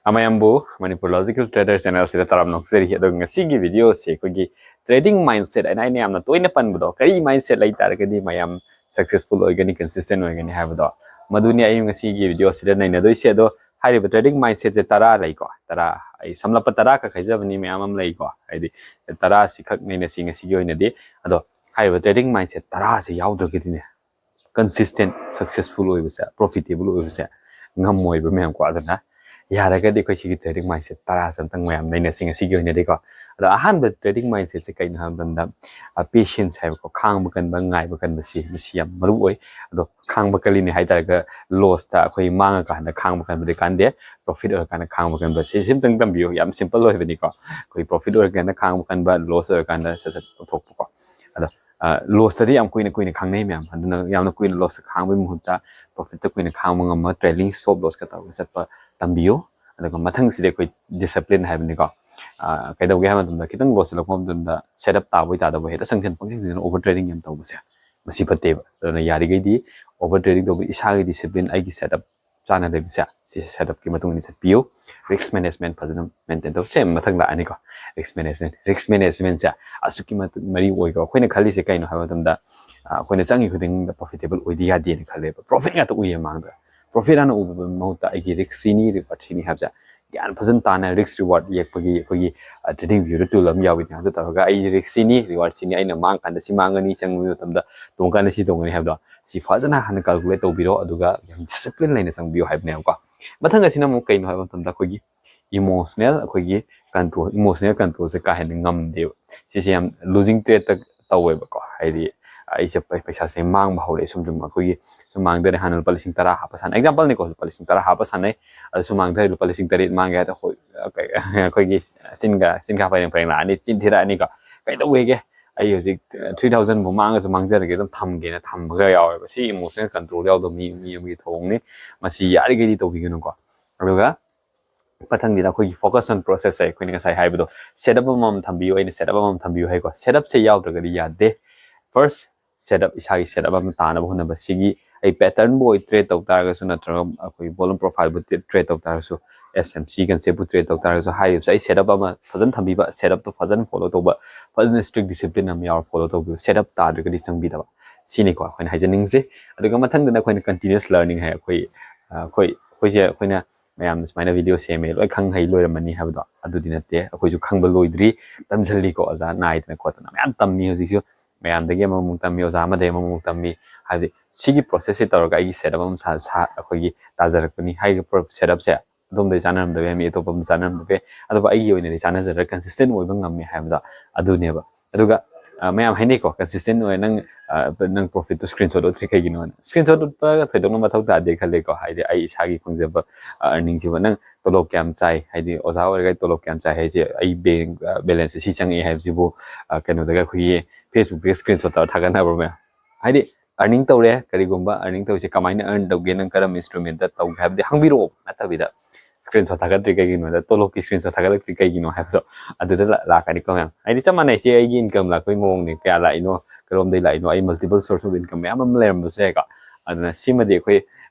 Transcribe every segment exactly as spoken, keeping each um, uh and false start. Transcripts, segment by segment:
ꯃꯌꯥꯝꯕꯨ Manipur Logical Trader channel ꯁꯤꯗ ꯇꯔꯥꯝꯅ ꯑꯣꯛꯆꯔꯤ꯫ ꯑꯗꯣ ꯉꯁꯤꯒꯤ video ꯁꯦ ꯑꯩꯈꯣꯏꯒꯤ trading mindset ꯍꯥꯏꯅ ꯑꯩꯅ ꯌꯥꯝꯅ ꯇꯣꯏꯅ ꯄꯟꯕꯗꯣ, ꯀꯔꯤ mindset ꯂꯩ ꯇꯥꯔꯒꯗꯤ ꯃꯌꯥꯝ successful ꯑꯣꯏꯒꯅꯤ, consistent ꯑꯣꯏꯒꯅꯤ ꯍꯥꯏꯕꯗꯣ, ꯃꯗꯨꯅꯤ ꯑꯩ ꯉꯁꯤꯒꯤ video ꯁꯤꯗ ꯅꯩꯅꯗꯣꯏꯁꯦ꯫ ꯑꯗꯣ ꯍꯥꯏꯔꯤꯕ trading mindset ꯁꯦ ꯇꯔꯥ ꯂꯩꯀꯣ, ꯇꯔꯥ, ꯑꯩ ꯁꯝꯂꯞꯄ ꯇꯔꯥ ꯈꯛ ꯍꯥꯏꯖꯕꯅꯤ, ꯃꯌꯥꯝ ꯑꯃ ꯂꯩꯀꯣ, ꯍꯥꯏꯗꯤ ꯇꯔꯥ ꯁꯤꯈꯛ ꯅꯩꯅꯁꯤ ꯉꯁꯤꯒꯤ ꯑꯣꯏꯅꯗꯤ꯫ ꯑꯗꯣ ꯍꯥꯏꯔꯤꯕ trading mindset ꯇꯔꯥꯁꯦ ꯌꯥꯎꯗ꯭ꯔꯒꯗꯤꯅꯦ, consistent, successful ꯑꯣꯏꯕꯁꯦ, profitable ꯑꯣꯏꯕꯁꯦ ꯉꯝꯃꯣꯏꯕ ꯃꯌꯥꯝ ꯀꯣ꯫ ꯑꯗꯨꯅ ꯌꯥꯔꯒꯗꯤ ꯑꯩꯈꯣꯏ ꯁꯤꯒꯤ trading mindset ꯇꯔꯥꯁꯦ ꯑꯝꯇꯪ ꯃꯌꯥꯝ ꯅꯩꯅꯁꯤ ꯉꯁꯤꯒꯤ ꯑꯣꯏꯅꯗꯤꯀꯣ꯫ ꯑꯗꯣ ꯑꯍꯥꯟꯕ trading mindset ꯁꯦ ꯀꯩꯅꯣ ꯍꯥꯏꯕ ꯃꯇꯝꯗ, patience ꯍꯥꯏꯕꯀꯣ, ꯈꯥꯡꯕ ꯀꯟꯕ, ꯉꯥꯏꯕ ꯀꯟꯕꯁꯤ, ꯃꯁꯤ ꯌꯥꯝ ꯃꯔꯨ ꯑꯣꯏ꯫ ꯑꯗꯣ ꯈꯥꯡꯕ ꯀꯜꯂꯤꯅꯦ ꯍꯥꯏꯇꯥꯔꯒ, loss ꯇ ꯑꯩꯈꯣꯏ ꯃꯥꯡꯉꯀꯥꯟꯗ ꯈꯥꯡꯕ ꯀꯟꯕꯗꯤ ꯀꯥꯟꯗꯦ, profit ꯑꯣꯏꯔꯀꯥꯟꯗ ꯈꯥꯡꯕ ꯀꯟꯕ, ꯁꯤ ꯁꯤꯝꯇꯪ ꯇꯝꯕꯤꯌꯨ꯫ ꯌꯥꯝ simple ꯑꯣꯏꯕꯅꯤꯀꯣ꯫ ꯑꯩꯈꯣꯏ profit ꯑꯣꯏꯔꯀꯥꯟꯗ ꯈꯥꯡꯕ ꯀꯟꯕ, loss ꯑꯣꯏꯔꯀꯥꯟꯗ ꯁꯠ ꯁꯠ ꯂꯧꯊꯣꯛꯄꯀꯣ꯫ ꯑꯗꯣ loss ꯇꯗꯤ ꯌꯥꯝ ꯀꯨꯏꯅ ꯀꯨꯏꯅ ꯈꯥꯡꯅꯩ ꯃꯌꯥꯝ, ꯑꯗꯨꯅ ꯌꯥꯝꯅ ꯀꯨꯏꯅ loss ꯇ ꯈꯥꯡꯕꯒꯤ ꯃꯍꯨꯠꯇ profit ꯇ ꯀꯨꯏꯅ ꯈꯥꯡꯕ ꯉꯝꯕ trailing stop loss ꯀ ꯇꯧꯔꯒ ꯆꯠꯄ ꯇꯝꯕꯤꯌꯨ꯫ ꯑꯗꯨꯒ ꯃꯊꯪꯁꯤꯗꯤ ꯑꯩꯈꯣꯏ discipline ꯍꯥꯏꯕꯅꯤꯀꯣ꯫ ꯀꯩꯗꯧꯒꯦ ꯍꯥꯏꯕ ꯃꯇꯝꯗ, ꯈꯤꯇꯪ loss ꯆꯠꯂꯛꯄ ꯃꯇꯝꯗ setup ꯇꯥꯕꯣꯏ ꯇꯥꯗꯕꯣꯏ ꯍꯦꯛꯇ ꯆꯪꯁꯤꯟ ꯄꯪꯆꯪ ꯆꯪꯁꯤꯟ over trading ꯌꯥꯝ ꯇꯧꯕꯁꯦ, ꯃꯁꯤ ꯐꯠꯇꯦꯕ꯫ ꯑꯗꯨꯅ ꯌꯥꯔꯤꯈꯩꯗꯤ over trading ꯇꯧꯕ, ꯏꯁꯥꯒꯤ discipline, ꯑꯩꯒꯤ setup ꯆꯥꯅ ꯂꯩꯕꯁꯦ, ꯁꯤ setup ꯀꯤ ꯃꯇꯨꯡ ꯏꯟꯅ ꯆꯠꯄꯤꯌꯨ꯫ Risk management ꯐꯖꯅ maintain ꯇꯧ꯫ ꯁꯦ, ꯃꯊꯪ ꯂꯥꯛꯑꯅꯤꯀꯣ, risk management꯫ Risk management ꯁꯦ ꯑꯁꯨꯛꯀꯤ ꯃꯇꯤꯛ ꯃꯔꯨ ꯑꯣꯏꯀꯣ꯫ ꯑꯩꯈꯣꯏꯅ ꯈꯜꯂꯤꯁꯦ ꯀꯩꯅꯣ ꯍꯥꯏꯕ ꯃꯇꯝꯗ, ꯑꯩꯈꯣꯏꯅ ꯆꯪꯉꯤ ꯈꯨꯗꯤꯡꯗ profitable ꯑꯣꯏꯗꯤ ꯌꯥꯗꯦꯅ ꯈꯜꯂꯦꯕ꯫ Profit ꯉꯥꯛꯇ ꯎꯏꯌꯦ ꯃꯥꯡꯗ꯫ Profit ꯍꯥꯟꯅ ꯎꯕ ꯃꯍꯨꯠꯇ ꯑꯩꯒꯤ risk ꯁꯤꯅꯤ, reward ꯁꯤꯅꯤ ꯍꯥꯏꯕꯁꯦ ꯒ꯭ꯌꯥꯟ ꯐꯖꯅ ꯇꯥꯅ, risk reward ꯌꯦꯛꯄꯒꯤ ꯑꯩꯈꯣꯏꯒꯤ trading view ꯗ tool ꯑꯃ ꯌꯥꯎꯏꯅꯦ꯫ ꯑꯗꯨ ꯇꯧꯔꯒ ꯑꯩ risk ꯁꯤꯅꯤ, reward ꯁꯤꯅꯤ, ꯑꯩꯅ ꯃꯥꯡꯀꯥꯟꯗ ꯁꯤ ꯃꯥꯡꯒꯅꯤ, ꯆꯪꯕ ꯃꯇꯝꯗ ꯇꯣꯡꯀꯥꯟꯗ ꯁꯤ ꯇꯣꯡꯒꯅꯤ ꯍꯥꯏꯕꯗꯣ, ꯁꯤ ꯐꯖꯅ ꯍꯥꯟꯅ calculate ꯇꯧꯕꯤꯔꯣ꯫ ꯑꯗꯨꯒ ꯌꯥꯝ discipline ꯂꯩꯅ ꯆꯪꯕꯤꯌꯨ ꯍꯥꯏꯕꯅꯦꯕꯀꯣ꯫ ꯃꯊꯪ ꯑꯁꯤꯅ ꯑꯃꯨꯛ ꯀꯩꯅꯣ ꯍꯥꯏꯕ ꯃꯇꯝꯗ, ꯑꯩꯈꯣꯏꯒꯤ emotional, ꯑꯩꯈꯣꯏꯒꯤ control, emotional control ꯁꯦ ꯀꯥ ꯍꯦꯟꯅ ꯉꯝꯗꯦꯕ꯫ ꯁꯤꯁꯦ ꯌꯥꯝ losing trade ꯇ ꯇꯧꯋꯦꯕꯀꯣ꯫ ꯍꯥꯏꯗꯤ ꯑꯩꯁꯦ ꯄꯩꯁꯥꯁꯦ ꯃꯥꯡꯕ ꯍꯧꯔꯛꯑꯦ꯫ ꯁꯨꯝ ꯁꯨꯝ ꯑꯩꯈꯣꯏꯒꯤ ꯁꯨꯝ ꯃꯥꯡꯗꯔꯦ, ꯍꯥꯟꯅ ꯂꯨꯄꯥ ꯂꯤꯁꯤꯡ ꯇꯔꯥ ꯍꯥꯞꯄ ꯁꯥꯟꯅ, example ꯅꯤꯀꯣ, ꯂꯨꯄꯥ ꯂꯤꯁꯤꯡ ꯇꯔꯥ ꯍꯥꯞꯄ ꯁꯥꯟꯅꯩ꯫ ꯑꯗꯨ ꯁꯨꯝ ꯃꯥꯡꯗꯔꯦ, ꯂꯨꯄꯥ ꯂꯤꯁꯤꯡ ꯇꯔꯦꯠ ꯃꯥꯡꯒꯦ ꯍꯥꯏꯗ, ꯑꯩꯈꯣꯏꯒꯤ ꯆꯤꯟꯒ ꯆꯤꯟꯒꯥ ꯄꯔꯦꯡ ꯄꯔꯦꯡ ꯂꯥꯛꯑꯅꯤ, ꯆꯤꯟ ꯊꯤꯔꯛꯑꯅꯤꯀꯣ꯫ ꯀꯩꯗꯧꯋꯦꯒꯦ, ꯑꯩ ꯍꯧꯖꯤꯛ three thousand ꯐꯥꯎ ꯃꯥꯡꯉꯁꯨ ꯃꯥꯡꯖꯔꯒꯦ, ꯑꯗꯨꯝ ꯊꯝꯒꯦꯅ ꯊꯝꯕꯒ ꯌꯥꯎꯋꯦꯕ꯫ ꯁꯤ emotional control ꯌꯥꯎꯗꯕ ꯃꯤ, ꯃꯤ ꯑꯃꯒꯤ ꯊꯧꯑꯣꯡꯅꯤ꯫ ꯃꯁꯤ ꯌꯥꯔꯤꯈꯩꯗꯤ ꯇꯧꯕꯤꯒꯅꯨꯀꯣ꯫ ꯑꯗꯨꯒ ꯃꯊꯪꯁꯤꯗ ꯑꯩꯈꯣꯏꯒꯤ focus on process ꯍꯥꯏ, ꯑꯩꯈꯣꯏꯅ ꯉꯁꯥꯏ ꯍꯥꯏꯕꯗꯣ, setup ꯑꯃꯃꯝ ꯊꯝꯕꯤꯌꯨ, ꯑꯩꯅ setup ꯑꯃꯃꯝ ꯊꯝꯕꯤꯌꯨ ꯍꯥꯏꯀꯣ꯫ Setup ꯁꯦ ꯌꯥꯎꯗ꯭ꯔꯒꯗꯤ ꯌꯥꯗꯦ꯫ First, setup, ꯏꯁꯥꯒꯤ setup ꯑꯃ ꯇꯥꯅꯕ ꯍꯣꯠꯅꯕ, ꯁꯤꯒꯤ ꯑꯩ patternꯕꯨ ꯑꯣꯏ trade ꯇꯧ ꯇꯥꯔꯒꯁꯨ, ꯅꯠꯇ꯭ꯔꯒ ꯑꯩꯈꯣꯏ volume profileꯕꯨ trade ꯇꯧ ꯇꯥꯔꯒꯁꯨ, S M C conceptꯄꯨ trade ꯇꯧ ꯇꯥꯔꯒꯁꯨ, ꯍꯥꯏꯔꯤꯕꯁꯦ ꯑꯩ setup ꯑꯃ ꯐꯖꯅ ꯊꯝꯕꯤꯕ, setupꯇꯣ ꯐꯖꯅ follow ꯇꯧꯕ, ꯐꯖꯅ strict discipline ꯑꯃ ꯌꯥꯎꯔ follow ꯇꯧꯕꯤꯕ, setup ꯇꯥꯗ꯭ꯔꯒꯗꯤ ꯆꯪꯕꯤꯗꯕ, ꯁꯤꯅꯤꯀꯣ ꯑꯩꯈꯣꯏꯅ ꯍꯥꯏꯖꯅꯤꯡꯉꯤꯁꯦ꯫ ꯑꯗꯨꯒ ꯃꯊꯪꯗꯅ ꯑꯩꯈꯣꯏꯅ continuous learning ꯍꯥꯏ, ꯑꯩꯈꯣꯏ ꯑꯩꯈꯣꯏ ꯑꯩꯈꯣꯏꯁꯦ ꯑꯩꯈꯣꯏꯅ ꯃꯌꯥꯝꯅ ꯁꯨꯃꯥꯏꯅ video ꯁꯦꯝꯃꯦ, ꯂꯣꯏ ꯈꯪ ꯍꯩ ꯂꯣꯏꯔꯝꯃꯅꯤ ꯍꯥꯏꯕꯗꯣ ꯑꯗꯨꯗꯤ ꯅꯠꯇꯦ꯫ ꯑꯩꯈꯣꯏꯁꯨ ꯈꯪꯕ ꯂꯣꯏꯗ꯭ꯔꯤ, ꯇꯝꯁꯤꯜꯂꯤꯀꯣ, ꯑꯣꯖꯥ ꯅꯥꯏꯗꯅ ꯈꯣꯠꯇꯅ ꯃꯌꯥꯝ ꯇꯝꯃꯤ꯫ ꯍꯧꯖꯤꯛꯁꯨ ꯃꯌꯥꯝꯗꯒꯤ ꯑꯃꯃꯨꯛ ꯇꯝꯃꯤ, ꯑꯣꯖꯥ ꯑꯃꯗꯒꯤ ꯑꯃꯃꯨꯛ ꯇꯝꯃꯤ꯫ ꯍꯥꯏꯕꯗꯤ ꯁꯤꯒꯤ processꯁꯦ ꯇꯧꯔꯒ ꯑꯩꯒꯤ setup ꯑꯃ ꯁꯥ ꯁꯥ ꯑꯩꯈꯣꯏꯒꯤ ꯇꯥꯖꯔꯛꯄꯅꯤ꯫ ꯍꯥꯏꯔꯤꯕ pro- setupꯁꯦ ꯑꯗꯣꯝꯗꯒꯤ ꯆꯥꯟꯅꯔꯝꯗꯕ ꯌꯥꯏ, ꯃꯤ ꯑꯇꯣꯞꯄ ꯑꯃ ꯆꯥꯟꯅꯔꯝꯕ ꯌꯥꯏ, ꯑꯗꯨꯕꯨ ꯑꯩꯒꯤ ꯑꯣꯏꯅꯗꯤ ꯆꯥꯟꯅꯖꯔꯒ consistent ꯑꯣꯏꯕ ꯉꯝꯃꯤ ꯍꯥꯏꯕꯗꯣ ꯑꯗꯨꯅꯦꯕ꯫ ꯑꯗꯨꯒ ꯑ, ꯃꯌꯥꯝ ꯍꯥꯏꯅꯩꯀꯣ, consistent ꯑꯣꯏ, ꯅꯪ ꯑ, ꯅꯪ profitꯇꯣ screenshot ꯎꯠꯇ꯭ꯔꯤ ꯀꯩꯒꯤꯅꯣꯅ꯫ Screenshot ꯎꯠꯄꯒ ꯊꯣꯏꯗꯣꯛꯅ ꯃꯊꯧ ꯇꯥꯗꯦ ꯈꯜꯂꯦꯀꯣ, ꯍꯥꯏꯗꯤ ꯑꯩ ꯏꯁꯥꯒꯤ ꯐꯪꯖꯕ earningꯁꯤꯕꯨ꯫ ꯅꯪ ꯇꯣꯂꯣꯞ ꯀꯌꯥꯝ ꯆꯥꯏ, ꯍꯥꯏꯗꯤ ꯑꯣꯖꯥ ꯑꯣꯏꯔꯒ ꯇꯣꯂꯣꯞ ꯀꯌꯥꯝ ꯆꯥꯏ ꯍꯥꯏꯁꯦ, ꯑꯩ bank balanceꯁꯦ ꯁꯤ ꯆꯪꯉꯛꯑꯦ ꯍꯥꯏꯕꯁꯤꯕꯨ ꯑ, ꯀꯩꯅꯣꯗꯒ ꯑꯩꯈꯣꯏꯒꯤ Facebookꯇꯒ screenshot ꯇꯧꯔ ꯊꯥꯒꯠꯅꯕ꯭ꯔꯣ ꯃꯌꯥꯝ? ꯍꯥꯏꯗꯤ earning ꯇꯧꯔꯦ, ꯀꯔꯤꯒꯨꯝꯕ earning ꯇꯧꯔꯤꯁꯦ ꯀꯃꯥꯏꯅ earn ꯇꯧꯒꯦ, ꯅꯪ ꯀꯔꯝꯕ instrumentꯇ ꯇꯧꯒꯦ ꯍꯥꯏꯕꯗꯤ ꯍꯪꯕꯤꯔꯛꯑꯣ, ꯅꯠꯇꯕꯤꯗ screenshot ꯊꯥꯒꯠꯇ꯭ꯔꯤ ꯀꯩꯒꯤꯅꯣꯗ, ꯇꯣꯂꯣꯞꯀꯤ screenshot ꯊꯥꯒꯠꯂꯛꯇ꯭ꯔꯤ ꯀꯩꯒꯤꯅꯣ ꯍꯥꯏꯕꯗꯣ ꯑꯗꯨꯗ ꯂꯥ- ꯂꯥꯛꯀꯅꯤꯀꯣ ꯃꯌꯥꯝ꯫ ꯍꯥꯏꯗꯤ ꯆꯞ ꯃꯥꯟꯅꯩ, ꯁꯤ ꯑꯩꯒꯤ income ꯂꯥꯛꯄꯒꯤ ꯃꯑꯣꯡꯅꯤ, ꯀꯌꯥ ꯂꯥꯛꯏꯅꯣ, ꯀꯔꯣꯝꯗꯒꯤ ꯂꯥꯛꯏꯅꯣ, ꯑꯩ multiple source of income ꯃꯌꯥꯝ ꯑꯃ ꯂꯩꯔꯝꯕꯁꯨ ꯌꯥꯏꯀꯣ꯫ ꯑꯗꯨꯅ ꯁꯤꯃꯗꯤ ꯑꯩꯈꯣꯏ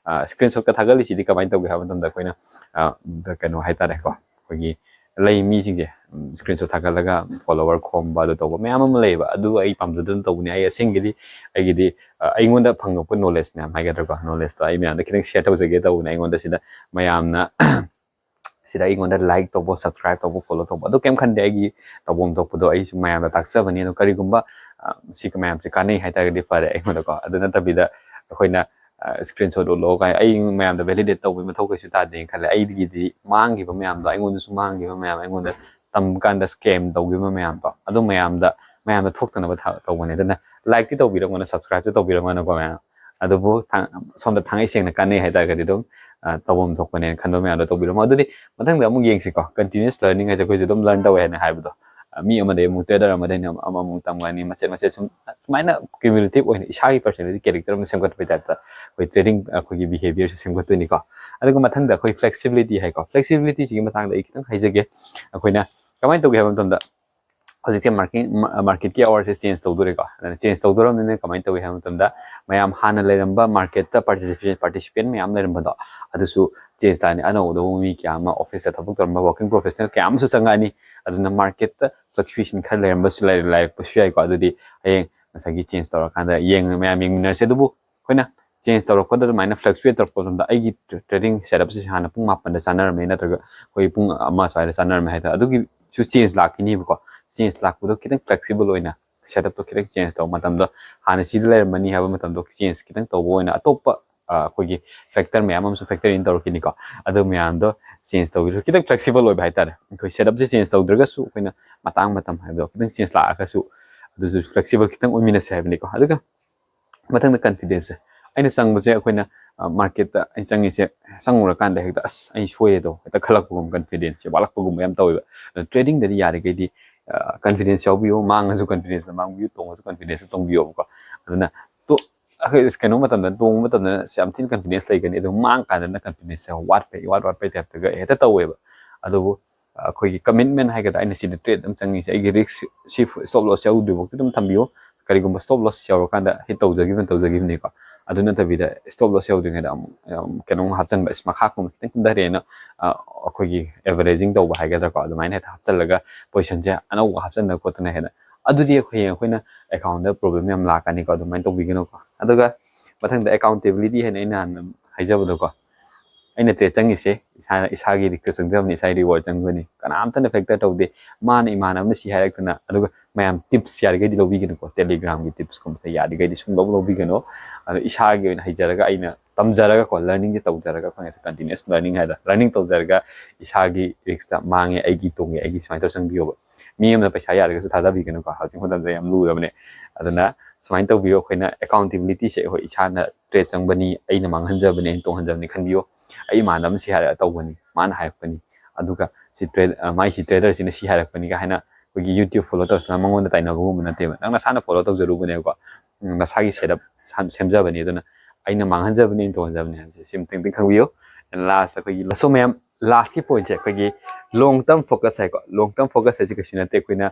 screenshotꯀ ꯊꯥꯒꯠꯂꯤꯁꯤꯗꯤ ꯀꯃꯥꯏꯅ ꯇꯧꯒꯦ ꯍꯥꯏꯕ ꯃꯇꯝꯗ ꯑꯩꯈꯣꯏꯅ ꯑ, ꯀꯩꯅꯣ ꯍꯥꯏꯇꯥꯔꯦꯀꯣ, ꯑꯩꯈꯣꯏꯒꯤ ꯂꯩ ꯃꯤꯁꯤꯡꯁꯦ screenshot ꯊꯥꯒꯠꯂꯒ follower ꯈꯣꯝꯕ ꯑꯗꯨ ꯇꯧꯕ ꯃꯌꯥꯝ ꯑꯃ ꯂꯩꯌꯦꯕ꯫ ꯑꯗꯨ ꯑꯩ ꯄꯥꯝꯖꯗꯅ ꯇꯧꯕꯅꯤ꯫ ꯑꯩ ꯑꯁꯦꯡꯒꯤꯗꯤ ꯑꯩꯒꯤꯗꯤ ꯑ, ꯑꯩꯉꯣꯟꯗ ꯐꯪꯉꯛꯄ knowledge ꯃꯌꯥꯝ ꯍꯥꯏꯒꯗ꯭ꯔꯥꯀꯣ, knowledgeꯇꯣ ꯑꯩ ꯃꯌꯥꯝꯗ ꯈꯤꯇꯪ share ꯇꯧꯖꯒꯦ ꯇꯧꯕꯅꯦ꯫ ꯑꯩꯉꯣꯟꯗ ꯁꯤꯗ ꯃꯌꯥꯝꯅ ꯁꯤꯗ ꯑꯩꯉꯣꯟꯗ like ꯇꯧꯕ, subscribe ꯇꯧꯕ, follow ꯇꯧꯕ ꯑꯗꯨ ꯀꯩꯝ ꯈꯟꯗꯦ꯫ ꯑꯩꯒꯤ ꯇꯧꯐꯝ ꯊꯣꯛꯄꯗꯣ ꯑꯩꯁꯨ ꯃꯌꯥꯝꯗ ꯇꯥꯛꯆꯕꯅꯤ꯫ ꯑꯗꯣ ꯀꯔꯤꯒꯨꯝꯕ ꯑ, ꯁꯤ ꯃꯌꯥꯝꯁꯦ ꯀꯥꯟꯅꯩ ꯍꯥꯏꯇꯥꯔꯒꯗꯤ ꯐꯔꯦ, ꯑꯩꯉꯣꯟꯗꯀꯣ꯫ ꯑꯗꯨ ꯅꯠꯇꯕꯤꯗ ꯑꯩꯈꯣꯏꯅ screenshot ꯎꯠꯂꯣ ꯀꯥꯏ ꯑꯩ ꯃꯌꯥꯝꯗ validate ꯇꯧꯕꯒꯤ ꯃꯊꯧ ꯀꯩꯁꯨ ꯇꯥꯗꯦꯅ ꯈꯜꯂꯦ꯫ ꯑꯩꯒꯤꯗꯤ ꯃꯥꯡꯈꯤꯕ ꯃꯌꯥꯝꯗꯣ, ꯑꯩꯉꯣꯟꯗꯁꯨ ꯃꯥꯡꯈꯤꯕ ꯃꯌꯥꯝ, ꯑꯩꯉꯣꯟꯗ ꯇꯝꯕ ꯀꯥꯟꯗ scam ꯇꯧꯈꯤꯕ ꯃꯌꯥꯝꯗꯣ, ꯑꯗꯨ ꯃꯌꯥꯝꯗ ꯃꯌꯥꯝꯗ ꯊꯣꯛꯇꯅꯕ ꯊ- ꯇꯧꯕꯅꯦ꯫ ꯑꯗꯨꯅ likeꯇꯤ ꯇꯧꯕꯤꯔꯝꯒꯅꯨ, subscribeꯁꯨ ꯇꯧꯕꯤꯔꯝꯒꯅꯨꯀꯣ ꯃꯌꯥꯝ꯫ ꯑꯗꯨꯕꯨ ꯊꯥꯡ- ꯁꯣꯝꯗ ꯊꯥꯡꯉꯩ ꯁꯦꯡꯅ ꯀꯥꯟꯅꯩ ꯍꯥꯏꯇꯥꯔꯒꯗꯤ ꯑꯗꯨꯝ ꯑ, ꯇꯧꯐꯝ ꯊꯣꯛꯄꯅꯦꯅ ꯈꯟꯕ ꯃꯌꯥꯝꯗꯣ ꯇꯧꯕꯤꯔꯝꯃꯣ꯫ ꯑꯗꯨꯗꯤ ꯃꯊꯪꯗ ꯑꯃꯨꯛ ꯌꯦꯡꯁꯤꯀꯣ꯫ Continuous learning ꯍꯥꯏꯁꯦ ꯑꯩꯈꯣꯏꯁꯨ ꯑꯗꯨꯝ learn ꯇꯧꯋꯦ ꯍꯥꯏꯅ ꯍꯥꯏꯕꯗꯣ, ꯑ, ꯃꯤ ꯑꯃꯗꯒꯤ ꯑꯃꯨꯛ, trader ꯑꯃꯗꯒꯤ ꯑꯃꯨꯛ, ꯑꯃꯃꯨꯛ ꯇꯝꯒꯅꯤ, ꯃꯆꯦꯠ ꯃꯆꯦꯠ ꯁꯨꯝ ꯁꯨꯃꯥꯏꯅ cumulative ꯑꯣꯏꯅ ꯏꯁꯥꯒꯤ personality character ꯑꯃ ꯁꯦꯝꯒꯠꯄꯒꯤ typeꯇ ꯑꯩꯈꯣꯏ trading, ꯑꯩꯈꯣꯏꯒꯤ behaviourꯁꯨ ꯁꯦꯝꯒꯠꯇꯣꯏꯅꯤꯀꯣ꯫ ꯑꯗꯨꯒ ꯃꯊꯪꯗ ꯑꯩꯈꯣꯏ flexibilityꯍꯥꯏꯀꯣ꯫ Flexibilityꯁꯤꯒꯤ ꯃꯇꯥꯡꯗ ꯑꯩ ꯈꯤꯇꯪ ꯍꯥꯏꯖꯒꯦ꯫ ꯑꯩꯈꯣꯏꯅ ꯀꯃꯥꯏꯅ ꯇꯧꯒꯦ ꯍꯥꯏꯕ ꯃꯇꯝꯗ ꯍꯧꯖꯤꯛꯁꯦ market marketꯀꯤ hourꯁꯦ change ꯇꯧꯗꯣꯔꯦꯀꯣ꯫ ꯑꯗꯨꯅ change ꯇꯧꯗꯣꯔꯕꯅꯤꯅ ꯀꯃꯥꯏꯅ ꯇꯧꯏ ꯍꯥꯏꯕ ꯃꯇꯝꯗ, ꯃꯌꯥꯝ ꯍꯥꯟꯅ ꯂꯩꯔꯝꯕ marketꯇ participant participant ꯃꯌꯥꯝ ꯂꯩꯔꯝꯕꯗꯣ, ꯑꯗꯨꯁꯨ change ꯂꯥꯛꯑꯅꯤ꯫ ꯑꯅꯧꯕ ꯃꯤ ꯀꯌꯥ ꯑꯃ officeꯇ ꯊꯕꯛ ꯇꯧꯔꯝꯕ working professional ꯀꯌꯥ ꯑꯃꯁꯨ ꯆꯪꯉꯛꯑꯅꯤ꯫ ꯑꯗꯨꯅ marketꯇ fluctuation ꯈꯔ ꯂꯩꯔꯝꯕꯁꯨ ꯂꯩ-, ꯂꯩꯔꯛꯄꯁꯨ ꯌꯥꯏꯀꯣ꯫ ꯑꯗꯨꯗꯤ ꯍꯌꯦꯡ ꯉꯁꯥꯏꯒꯤ change ꯇꯧꯔꯀꯥꯟꯗ ꯌꯦꯡ-, ꯃꯌꯥꯝ ꯌꯦꯡꯃꯤꯟꯅꯔꯁꯦ꯫ ꯑꯗꯨꯕꯨ ꯑꯩꯈꯣꯏꯅ change ꯇꯧꯔꯛꯄꯗ, ꯑꯗꯨꯃꯥꯏꯅ fluctuate ꯇꯧꯔꯛꯄ ꯃꯇꯝꯗ, ꯑꯩꯒꯤ trading setupꯁꯦ ꯍꯥꯟꯅ ꯄꯨꯡ ꯃꯥꯄꯟꯗ ꯆꯥꯟꯅꯔꯝꯃꯦ, ꯅꯠꯇ꯭ꯔꯒ ꯑꯩꯈꯣꯏ ꯄꯨꯡ ꯑꯃ ꯁ꯭ꯋꯥꯏꯗ ꯆꯥꯟꯅꯔꯝꯃꯦ ꯍꯥꯏ ꯇꯥꯔꯦ, ꯑꯗꯨꯒꯤꯁꯨ change ꯂꯥꯛꯈꯤꯅꯦꯕꯀꯣ꯫ Change ꯂꯥꯛꯄꯗꯣ ꯈꯤꯇꯪ flexible ꯑꯣꯏꯅ, setupꯇꯣ ꯈꯤꯇꯪ change ꯇꯧꯕ ꯃꯇꯝꯗ, ꯍꯥꯟꯅ ꯁꯤꯗ ꯂꯩꯔꯝꯕꯅꯤ ꯍꯥꯏꯕ ꯃꯇꯝꯗꯣ change ꯈꯤꯇꯪ ꯇꯧꯕ ꯑꯣꯏꯅ, ꯑꯇꯣꯞꯄ, ꯑ, ꯑꯩꯈꯣꯏꯒꯤ factor ꯃꯌꯥꯝ ꯑꯃꯁꯨ factor in ꯇꯧꯔꯛꯈꯤꯅꯤꯀꯣ꯫ ꯑꯗꯨ ꯃꯌꯥꯝꯗꯣ change ꯇꯧꯕꯤꯔꯣ꯫ ꯈꯤꯇꯪ flexible ꯑꯣꯏꯕ ꯍꯥꯏ ꯇꯥꯔꯦ꯫ ꯑꯩꯈꯣꯏ setupꯁꯦ change ꯇꯧꯗ꯭ꯔꯒꯁꯨ, ꯑꯩꯈꯣꯏꯅ ꯃꯇꯥꯡ ꯃꯇꯝ ꯍꯥꯏꯕꯗꯣ ꯈꯤꯇꯪ change ꯂꯥꯛꯑꯒꯁꯨ, ꯑꯗꯨꯁꯨ flexible ꯈꯤꯇꯪ ꯑꯣꯏꯃꯤꯟꯅꯁꯦ ꯍꯥꯏꯕꯅꯤꯀꯣ꯫ ꯑꯗꯨꯒ ꯃꯊꯪꯗ confidenceꯁꯦ꯫ ꯑꯩꯅ ꯆꯪꯕꯁꯦ, ꯑꯩꯈꯣꯏꯅ, ꯑ, marketꯇ ꯑꯩ ꯆꯪꯉꯤꯁꯦ, ꯆꯪꯉꯨꯔꯀꯥꯟꯗ ꯍꯦꯛꯇ, "ꯑꯁ, ꯑꯩ ꯁꯣꯏꯔꯦꯗꯣ", ꯍꯦꯛꯇ ꯈꯜꯂꯛꯄꯒꯨꯝꯕ, confidenceꯁꯦ ꯋꯥꯠꯂꯛꯄꯒꯨꯝꯕ ꯌꯥꯝ ꯇꯧꯋꯦꯕ꯫ ꯑꯗꯨꯅ tradingꯗꯗꯤ ꯌꯥꯔꯤꯈꯩꯗꯤ, ꯑ, confidence ꯌꯥꯎꯕꯤꯌꯨ, ꯃꯥꯡꯉꯁꯨ confidenceꯅ ꯃꯥꯡꯕꯤꯌꯨ, ꯇꯣꯡꯉꯁꯨ confidenceꯅ ꯇꯣꯡꯕꯤꯌꯣꯕꯀꯣ꯫ ꯑꯗꯨꯅ ꯇꯣ-, ꯑꯩꯈꯣꯏ ꯀꯩꯅꯣ ꯃꯇꯝꯗ, ꯇꯣꯡꯕ ꯃꯇꯝꯗ ꯌꯥꯝ ꯊꯤꯅ confidence ꯂꯩꯒꯅꯤ, ꯑꯗꯨ ꯃꯥꯡ ꯀꯥꯟꯗꯅ confidenceꯁꯦ ꯋꯥꯠꯄꯩ, ꯋꯥꯠ ꯋꯥꯠꯄꯩ typeꯇꯒ ꯍꯦꯛꯇ ꯇꯧꯋꯦꯕ꯫ ꯑꯗꯨꯕꯨ ꯑꯩꯈꯣꯏꯒꯤ commitment ꯍꯥꯏꯒꯗ꯭ꯔꯥ, ꯑꯩꯅ ꯁꯤꯗ trade ꯑꯃ ꯆꯪꯉꯤꯁꯦ, ꯑꯩꯒꯤ risk ꯁꯤ stop loss ꯌꯥꯎꯗ꯭ꯔꯤꯐꯥꯎꯗꯤ ꯑꯗꯨꯝ ꯊꯝꯕꯤꯌꯨ꯫ ꯀꯔꯤꯒꯨꯝꯕ stop loss ꯌꯥꯎꯔꯀꯥꯟꯗ hit ꯇꯧꯖꯈꯤꯕꯅ ꯇꯧꯖꯈꯤꯕꯅꯤꯀꯣ꯫ ꯑꯗꯨ ꯅꯠꯇꯕꯤꯗ stop loss ꯌꯥꯎꯗ꯭ꯔꯤꯉꯩꯗ ꯑꯃꯨꯛ, ꯑꯝ, ꯀꯩꯅꯣꯝ ꯍꯥꯞꯆꯤꯟꯕ, ꯑꯁ, ꯃꯈꯥ ꯀꯨꯝꯕ ꯈꯤꯇꯪ ꯀꯨꯝꯊꯔꯦꯅ, ꯑ, ꯑꯩꯈꯣꯏꯒꯤ averaging ꯇꯧꯕ ꯍꯥꯏꯒꯗ꯭ꯔꯥꯀꯣ, ꯑꯗꯨꯃꯥꯏꯅ ꯍꯦꯛꯇ ꯍꯥꯞꯆꯤꯜꯂꯒ positionꯁꯦ ꯑꯅꯧꯕ ꯍꯥꯞꯆꯤꯟꯗꯅ ꯈꯣꯠꯇꯅ ꯍꯦꯟꯅ, ꯑꯗꯨꯗꯤ ꯑꯩꯈꯣꯏ, ꯑꯩꯈꯣꯏꯅ accountꯇ problem ꯌꯥꯝ ꯂꯥꯛꯀꯅꯤꯀꯣ, ꯑꯗꯨꯃꯥꯏꯅ ꯇꯧꯕꯤꯒꯅꯨꯀꯣ꯫ ꯑꯗꯨꯒ ꯃꯊꯪꯗ accountability ꯍꯥꯏꯅ ꯑꯩꯅ ꯍꯥꯟꯅ ꯍꯥꯏꯖꯕꯗꯣꯀꯣ, ꯑꯩꯅ trade ꯆꯪꯉꯤꯁꯦ ꯏꯁꯥꯅ, ꯏꯁꯥꯒꯤ risk ꯆꯪꯖꯕꯅꯤ, ꯏꯁꯥꯒꯤ reward ꯆꯪꯕꯅꯤ꯫ ꯀꯅꯥꯝꯇꯅ factor ꯇꯧꯗꯦ꯫ ꯃꯥꯅ, ꯏꯃꯥꯟꯅꯕꯅ ꯁꯤ ꯍꯥꯏꯔꯛꯇꯅ, ꯑꯗꯨꯒ ꯃꯌꯥꯝ tips ꯌꯥꯔꯤꯈꯩꯗꯤ ꯂꯧꯕꯤꯒꯅꯨꯀꯣ, Telegramꯒꯤ tipsꯀꯨꯝꯕꯁꯦ ꯌꯥꯔꯤꯈꯩꯗꯤ ꯁꯨꯡꯂꯧ ꯂꯧꯕꯤꯒꯅꯨ꯫ ꯑꯗꯣ ꯏꯁꯥꯒꯤ ꯑꯣꯏꯅ ꯍꯩꯖꯔꯒ, ꯑꯩꯅ ꯇꯝꯖꯔꯒꯀꯣ, learningꯁꯦ ꯇꯧꯖꯔꯒ, ꯑꯩꯈꯣꯏ ꯉꯁꯤ continuous learning ꯍꯥꯏꯗ, learning ꯇꯧꯖꯔꯒ ꯏꯁꯥꯒꯤ riskꯇ ꯃꯥꯡꯉꯦ, ꯑꯩꯒꯤ ꯇꯣꯡꯉꯦ, ꯑꯩꯒꯤ ꯁꯨꯃꯥꯏꯅ ꯇꯧꯔ ꯆꯪꯕꯤꯌꯣꯕ꯫ ꯃꯤ ꯑꯃꯅ ꯄꯩꯁꯥ ꯌꯥꯔꯒꯁꯨ ꯊꯥꯗꯕꯤꯒꯅꯨꯀꯣ, ꯍꯧꯖꯤꯛ ꯃꯇꯝꯗ ꯌꯥꯝ ꯂꯨꯔꯕꯅꯦ꯫ ꯑꯗꯨꯅ ꯁꯨꯃꯥꯏꯅ ꯇꯧꯕꯤꯌꯨ꯫ ꯑꯩꯈꯣꯏꯅ accountabilityꯁꯦ ꯑꯩꯈꯣꯏ ꯏꯁꯥꯅ trade ꯆꯪꯕꯅꯤ, ꯑꯩꯅ ꯃꯥꯡꯍꯟꯖꯕꯅꯤ, ꯑꯩꯅ ꯇꯣꯡꯍꯟꯖꯕꯅꯤ ꯈꯟꯕꯤꯌꯨ꯫ ꯑꯩ ꯏꯃꯥꯟꯅꯕ ꯑꯃ ꯁꯤ ꯍꯥꯏꯔꯒ ꯇꯧꯕꯅꯤ, ꯃꯥꯅ ꯍꯥꯏꯔꯛꯄꯅꯤ, ꯑꯗꯨꯒ ꯁꯤ trade-, ꯑ, ꯃꯥꯏ ꯁꯤ traderꯁꯤꯅ ꯁꯤ ꯍꯥꯏꯔꯛꯄꯅꯤꯒ ꯍꯥꯏꯅ ꯑꯩꯈꯣꯏꯒꯤ YouTube follow ꯇꯧꯔꯁꯤꯅ ꯃꯉꯣꯟꯗ ꯇꯥꯏꯅꯕꯒꯨꯝꯕ ꯅꯠꯇꯦꯕ꯫ ꯅꯪ ꯅꯁꯥꯅ follow ꯇꯧꯖꯔꯨꯕꯅꯦꯕꯀꯣ꯫ ꯎꯝ, ꯅꯁꯥꯒꯤ setup ꯁꯥꯟ-, ꯁꯦꯝꯖꯕꯅꯤ꯫ ꯑꯗꯨꯅ ꯑꯩꯅ ꯃꯥꯡꯍꯟꯖꯕꯅꯤ, ꯑꯩꯅ ꯇꯣꯡꯍꯟꯖꯕꯅꯤ ꯍꯥꯏꯕꯁꯦ ꯁꯤꯃꯇꯪꯗꯤ ꯈꯪꯕꯤꯌꯨ꯫ And last ꯑꯩꯈꯣꯏꯒꯤ, so ꯃꯌꯥꯝ, lastꯀꯤ pointꯁꯦ ꯑꯩꯈꯣꯏꯒꯤ long term focus ꯍꯥꯏꯀꯣ꯫ Long term focus ꯍꯥꯏꯁꯦ ꯀꯩꯁꯨ ꯅꯠꯇꯦ, ꯑꯩꯈꯣꯏꯅ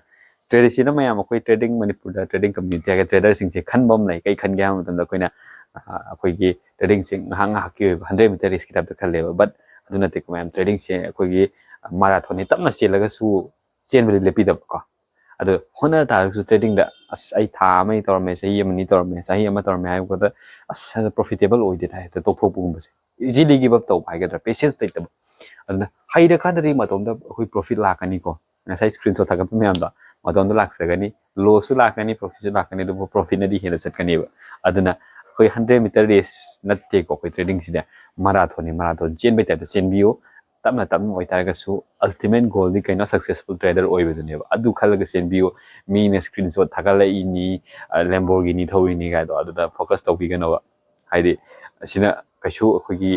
ꯇ꯭ꯔꯦꯗꯤꯁꯅꯦꯜ ꯃꯌꯥꯝ, ꯑꯩꯈꯣꯏ ꯇ꯭ꯔꯦꯗꯤꯡ, ꯃꯅꯤꯄꯨꯔꯗ ꯇ꯭ꯔꯦꯗꯤꯡ ꯀꯝꯃ꯭ꯌꯨꯅꯤꯇꯤ ꯍꯥꯏꯒ ꯇ꯭ꯔꯦꯗꯔꯁꯤꯡꯁꯦ ꯈꯟꯕ ꯑꯃ ꯂꯩ꯫ ꯀꯩ ꯈꯟꯒꯦ ꯍꯥꯏꯕ ꯃꯇꯝꯗ ꯑꯩꯈꯣꯏꯅ ꯑ, ꯑꯩꯈꯣꯏꯒꯤ ꯇ꯭ꯔꯦꯗꯤꯡꯁꯦ ꯉꯥꯏꯍꯥꯛ ꯉꯥꯏꯍꯥꯛꯀꯤ ꯑꯣꯏꯕ ꯍꯟꯗ꯭ꯔꯦꯠ ꯃꯤꯇꯔ ꯔꯦꯁꯀꯤ ꯇꯥꯏꯞꯇ ꯈꯜꯂꯦꯕ꯫ ꯕꯠ ꯑꯗꯨ ꯅꯠꯇꯦꯀꯣ ꯃꯌꯥꯝ, ꯇ꯭ꯔꯦꯗꯤꯡꯁꯦ ꯑꯩꯈꯣꯏꯒꯤ ꯃꯥꯔꯥꯊꯣꯟꯅꯤ, ꯇꯞꯅ ꯆꯦꯜꯂꯒꯁꯨ ꯆꯦꯟꯕꯗꯤ ꯂꯦꯞꯄꯤꯗꯕꯀꯣ꯫ ꯑꯗꯣ ꯍꯣꯠꯅ ꯇꯥꯔꯒꯁꯨ ꯇ꯭ꯔꯦꯗꯤꯡꯗ ꯑꯁ ꯑꯩ ꯊꯥ ꯑꯃ ꯇꯧꯔꯝꯃꯦ, ꯆꯍꯤ ꯑꯃꯅꯤ ꯇꯧꯔꯝꯃꯦ, ꯆꯍꯤ ꯑꯃ ꯇꯧꯔꯝꯃꯦ ꯍꯥꯏꯕꯗ ꯑꯁ ꯄ꯭ꯔꯣꯐꯤꯇꯦꯕꯜ ꯑꯣꯏꯗꯦ ꯍꯥꯏ ꯍꯦꯛꯇ ꯇꯣꯛꯊꯣꯛꯄꯒꯨꯝꯕꯁꯦ, ꯏꯖꯤꯂꯤ ꯒꯤꯞ ꯑꯞ ꯇꯧꯕ ꯍꯥꯏꯒꯗ꯭ꯔꯥ, ꯄꯦꯁꯦꯟꯁ ꯂꯩꯇꯕ꯫ ꯑꯗꯨꯅ ꯍꯩꯔꯀꯥꯟꯗꯗꯤ ꯃꯇꯣꯝꯇ ꯑꯩꯈꯣꯏ ꯄ꯭ꯔꯣꯐꯤꯠ ꯂꯥꯛꯀꯅꯤꯀꯣ꯫ ꯉꯁꯥꯏ ꯁ꯭ꯀ꯭ꯔꯤꯟ ꯁꯣꯠ ꯊꯥꯒꯠꯄ ꯃꯌꯥꯝꯗꯣ ꯃꯇꯣꯝꯇ ꯂꯥꯛꯆꯒꯅꯤ, ꯂꯣꯁꯁꯨ ꯂꯥꯛꯀꯅꯤ, ꯄ꯭ꯔꯣꯐꯤꯠꯁꯨ ꯂꯥꯛꯀꯅꯤ, ꯑꯗꯨꯕꯨ ꯄ꯭ꯔꯣꯐꯤꯠꯅꯗꯤ ꯍꯦꯟꯅ ꯆꯠꯀꯅꯦꯕ꯫ ꯑꯗꯨꯅ ꯑꯩꯈꯣꯏ ꯍꯟꯗ꯭ꯔꯦꯠ ꯃꯤꯇꯔ ꯔꯦꯁ ꯅꯠꯇꯦꯀꯣ, ꯑꯩꯈꯣꯏ ꯇ꯭ꯔꯦꯗꯤꯡꯁꯤꯗꯤ ꯃꯥꯔꯥꯊꯣꯟꯅꯤ꯫ ꯃꯥꯔꯥꯊꯣꯟ ꯆꯦꯟꯕꯩ ꯇꯥꯏꯞꯇ ꯆꯦꯟꯕꯤꯌꯨ꯫ ꯇꯞꯅ ꯇꯞꯅ ꯑꯣꯏꯇꯥꯔꯒꯁꯨ ꯑꯜꯇꯤꯃꯦꯠ ꯒꯣꯜꯗꯤ ꯀꯩꯅꯣ, ꯁꯛꯁꯦꯁꯐꯨꯜ ꯇ꯭ꯔꯦꯗꯔ ꯑꯣꯏꯕꯗꯨꯅꯦꯕ꯫ ꯑꯗꯨ ꯈꯜꯂꯒ ꯆꯦꯟꯕꯤꯌꯨ꯫ ꯃꯤꯅ ꯁ꯭ꯀ꯭ꯔꯤꯟ ꯁꯣꯠ ꯊꯥꯒꯠꯂꯛꯏꯅꯤ, ꯂꯦꯝꯕꯣꯔꯒꯤꯅꯤ ꯊꯧꯔꯤꯅꯤ ꯀꯥꯏꯗꯣ, ꯑꯗꯨꯗ ꯐꯣꯀꯁ ꯇꯧꯕꯤꯒꯅꯣꯕ꯫ ꯍꯥꯏꯗꯤ ꯑꯁꯤꯅ ꯀꯩꯁꯨ ꯑꯩꯈꯣꯏꯒꯤ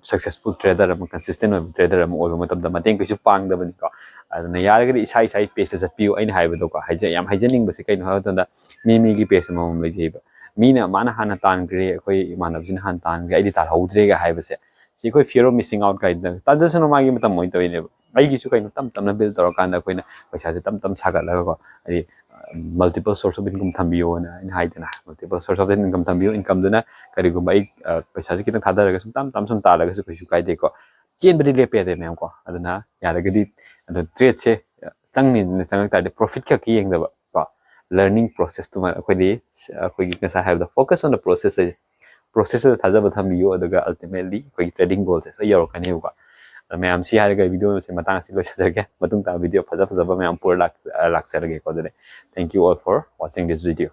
ꯁꯛꯁꯦꯁꯐꯨꯜ ꯇ꯭ꯔꯦꯗꯔ ꯑꯃ, ꯀꯟꯁꯤꯁꯇꯦꯟ ꯑꯣꯏꯕ ꯇ꯭ꯔꯦꯗꯔ ꯑꯃ ꯑꯣꯏꯕ ꯃꯇꯝꯗ ꯃꯇꯦꯡ ꯀꯩꯁꯨ ꯄꯥꯡꯗꯕꯅꯤꯀꯣ꯫ ꯑꯗꯨꯅ ꯌꯥꯔꯒꯗꯤ ꯏꯁꯥ ꯏꯁꯥꯒꯤ ꯄꯦꯖꯇ ꯆꯠꯄꯤꯌꯨ꯫ ꯑꯩꯅ ꯍꯥꯏꯕꯗꯣꯀꯣ, ꯍꯥꯏꯖ-, ꯌꯥꯝ ꯍꯥꯏꯖꯅꯤꯡꯕꯁꯦ ꯀꯩꯅꯣ ꯍꯥꯏꯕ ꯃꯇꯝꯗ, ꯃꯤ ꯃꯤꯒꯤ ꯄꯦꯖ ꯑꯃꯃꯝ ꯂꯩꯖꯩꯕ꯫ ꯃꯤꯅ ꯃꯥꯅ ꯍꯥꯟꯅ ꯇꯥꯟꯈ꯭ꯔꯦ, ꯑꯩꯈꯣꯏ ꯏꯃꯥꯟꯅꯕꯁꯤꯅ ꯍꯥꯟꯅ ꯇꯥꯟꯈ꯭ꯔꯦ, ꯑꯩꯗꯤ ꯇꯥꯜꯍꯧꯗ꯭ꯔꯦꯒ ꯍꯥꯏꯕꯁꯦ, ꯁꯤ ꯑꯩꯈꯣꯏ fear of missing out ꯀꯥꯏꯗꯅ, ꯇꯥꯟꯖꯁꯅꯨ, ꯃꯥꯒꯤ ꯃꯇꯝ ꯑꯣꯏꯅ ꯇꯧꯔꯤꯅꯦꯕ꯫ ꯑꯩꯒꯤꯁꯨ ꯀꯩꯅꯣ ꯇꯞ ꯇꯞꯅ ꯕꯤꯜ ꯇꯧꯔꯀꯥꯟꯗ ꯑꯩꯈꯣꯏꯅ ꯄꯩꯁꯥꯁꯦ ꯇꯞ ꯇꯞ ꯁꯥꯒꯠꯂꯒꯀꯣ, ꯍꯥꯏꯗꯤ ꯃꯜꯇꯤꯄꯜ ꯁꯣꯔꯁ ꯑꯣꯐ ꯏꯟꯀꯝ ꯊꯝꯕꯤꯌꯣꯅ ꯑꯩꯅ ꯍꯥꯏꯗꯅ, ꯃꯜꯇꯤꯄꯜ ꯁꯣꯔꯁ ꯑꯣꯐ ꯏꯟꯀꯝ ꯊꯝꯕꯤꯌꯨ꯫ ꯏꯟꯀꯝꯗꯨꯅ ꯀꯔꯤꯒꯨꯝꯕ ꯑꯩ, ꯑ, ꯄꯩꯁꯥꯁꯦ ꯈꯤꯇꯪ ꯊꯥꯗꯔꯒ ꯁꯨꯝ ꯇꯞ ꯇꯞ ꯁꯨꯝ ꯇꯥꯜꯂꯒꯁꯨ ꯀꯩꯁꯨ ꯀꯥꯏꯗꯦꯀꯣ꯫ ꯆꯦꯟꯕꯗꯤ ꯂꯦꯞꯄ ꯌꯥꯗꯦ ꯃꯌꯥꯝ ꯀꯣ꯫ ꯑꯗꯨꯅ ꯌꯥꯔꯒꯗꯤ ꯑꯗꯨ ꯇ꯭ꯔꯦꯗꯁꯦ ꯆꯪꯅꯤꯅ ꯆꯪꯉꯛ ꯇꯥꯔꯗꯤ ꯄ꯭ꯔꯣꯐꯤꯠ ꯈꯛꯀꯤ ꯌꯦꯡꯗꯕ ꯀꯣ, ꯂꯔꯅꯤꯡ ꯄ꯭ꯔꯣꯁꯦꯁꯇꯨꯃ ꯑꯩꯈꯣꯏꯗꯤ, ꯑꯩꯈꯣꯏꯒꯤ ꯉꯁꯥꯏ ꯍꯥꯏꯕꯗꯣ, focus on the process ꯍꯥꯏꯁꯦ, ꯄ꯭ꯔꯣꯁꯦꯁꯇꯨꯗ ꯊꯥꯖꯕ ꯊꯝꯕꯤꯌꯨ, ꯑꯗꯨꯒ ꯑꯜꯇꯤꯃꯦꯠꯂꯤ ꯑꯩꯈꯣꯏꯒꯤ ꯇ꯭ꯔꯦꯗꯤꯡ ꯒꯣꯜꯁꯦ ꯁꯣꯏ ꯌꯧꯔꯛꯀꯅꯦꯕꯀꯣ꯫ ꯑꯗꯣ ꯃꯌꯥꯝ, ꯁꯤ ꯍꯥꯏꯔꯒ ꯚꯤꯗꯤꯑꯣꯁꯦ ꯃꯇꯥꯡ ꯑꯁꯤ ꯂꯣꯏꯁꯤꯟꯖꯔꯒꯦ꯫ ꯃꯇꯨꯡ ꯇꯥꯕ ꯚꯤꯗꯤꯑꯣ ꯐꯖ ꯐꯖꯕ ꯃꯌꯥꯝ ꯄꯨꯔ ꯂꯥꯛ-, ꯂꯥꯛꯆꯔꯒꯦꯀꯣ꯫ ꯑꯗꯨꯗꯤ thank you all for watching this video꯫